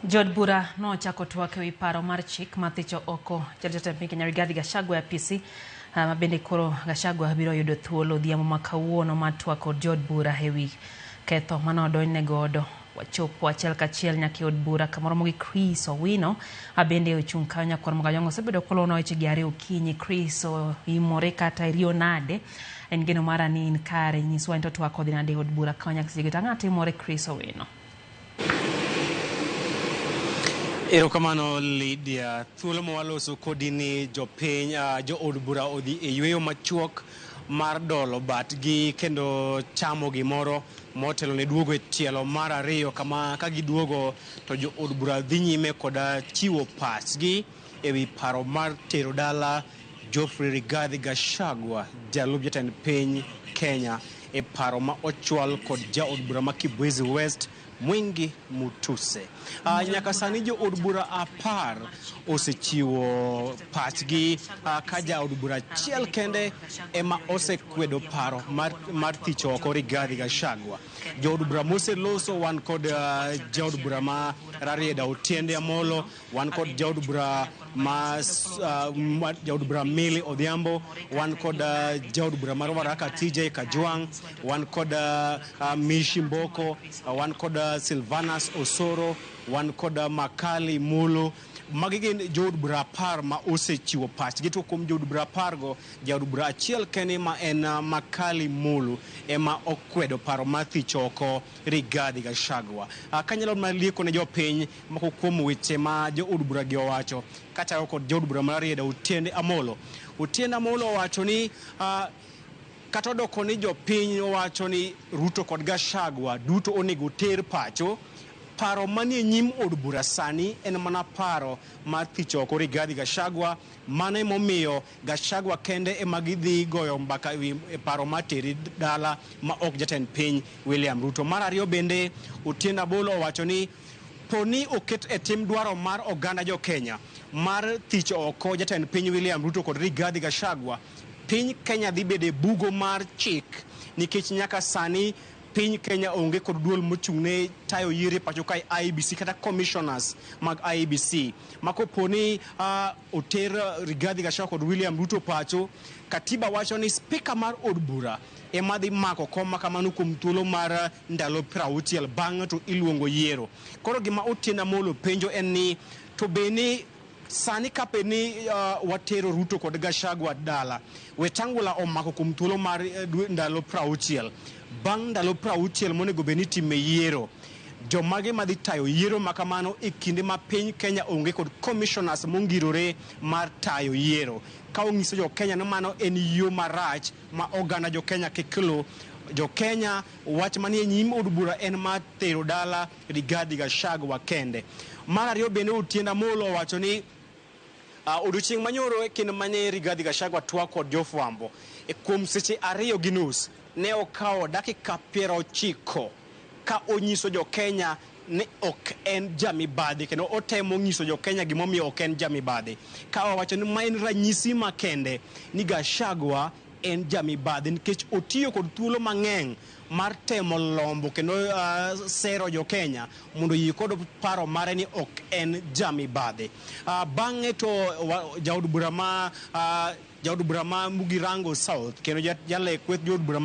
Jood bura nochako twak ewi paro mar chik mar thicho oko jatend piny Kenya Rigathi Gachagua e apisi ma bende koro Gachagua biro yudo thuolo odhiambo ma kawuono mar twak kod jood bura ewi ketho mane odonjne godo. Wachopo achiel kachiel nyaka e od bura kamoro mogi Chris Owino bende ochung' kanyo nyakwar Mogajwang' osebedo kolonwa weche gi are okinyi. Chris oimore kata iriyo nade? En geno mara ni in kare, nyiswa ni to twak odhi nade e od bura kanyo nyaka seche gi to ang'o timore Chris Owino? Erokamano Lydia. Thuolo ma waloso kodi ni jopiny, jood bura odhi e yueyo machuok mar dolo batgi kendo chamo gimoro motelo ne duogo e tielo mar ariyo kama ka giduogo to jood bura dhi nyime koda chiwo pachgi e wi paro mar tero dala Geoffrey Rigathi Gachagua, jalup jatend piny Kenya e paro ma ochwal kod jaod bura ma Kibwezi West Mwingi Mutuse. Nyaka sani jood bura 10 osechiwo pachgi ka jaod bura achiel kende ema osekwedo paro mar thicho oko Rigathi Gachagua. Jood bura moseloso wan kod jaod bura ma Rarieda Otiende Amolo, wan kod jaod bura ma jaod bura Milly Odhiambo, wan kod jaod bura mar Waraka TJ Kajwang', wan kod Mishi Mboko, wan kod Silvanus Osoro, wan kod Makali Mulu. Magi gin jood bura 10 ma osechiwo pachgi, to kuom jood bura 10 go, jaod bura achiel kende ma en Makali Mulu ema okwedo paro mar thicho oko Rigathi Gachagua. Kanyalo mana lieko ne jopiny moko kuom weche ma jood bura gi owacho, kachako kod jaod bura mar Rarieda Otiende Amolo. Otiende Amolo owacho ni kata odoko ni jopiny owacho ni Ruto kod Gachagua duto onego ter pacho, paro manie nyim od bura sani en mana paro mar thicho oko Rigathi Gachagua. Mano emomiyo Gachagua kende ema gidhi goyo mbaka ewi paro mar teri dala ma ok jatend piny William Ruto. Mar ariyo bende Otiende Amolo owacho ni po ni oket e tim dwaro mar oganda jo Kenya mar thicho oko jatend piny William Ruto kod Rigathi Gachagua, piny Kenya dhi bedo e bugo mar chik nikech nyaka sani piny Kenya onge kod duol mochung' ne tayo yiero e pacho kae IEBC kata commissioners mag IEBC. Ma kopo ni oter Rigathi Gachagua kod William Ruto pacho, katiba wacho ni spika mar od bura ema dhi mako kom ma kamano kuom thuolo mar ndalo 60, bang'e to iluongo yiero. Koro gima Otiende Amolo penjo en ni to be ni sani kapo ni watero Ruto kod Gachagua dala, Wetangula omako kuom thuolo mar ndalo 60, bang' ndalo 60 monego bed ni time yiero, jomage madhi tayo yiero ma kamano e kinde ma piny Kenya onge kod commissioners mongirore mar tayo yiero? Ka onyiso jo Kenya ni mano en yo marach ma oganda jo Kenya kik luw. Jo Kenya wach manie nyim od bura en mar tero dala Rigathi Gachagua kende. Mar ariyo bende Otiende Amolo owacho ni odiochieng' manyoro e kinde mane Rigathi Gachagua twak kod jofwambo kuom seche 2.5 ne okawo dakika 90 ka onyiso jo Kenya ni ok en jamibadhi, kendo otemo nyiso jo Kenya gimomiyo ok en jamibadhi, ka owacho ni ma en ranyisi makende ni Gachagua en jamibadhi nikech otiyo kod thuolo mang'eny mar temo lombo kendo sero jo Kenya mondo oyie kod paro mare ni ok en jamibadhi. Bang'e to jaod bura ma Mugirango South kendo jale kweth jood bura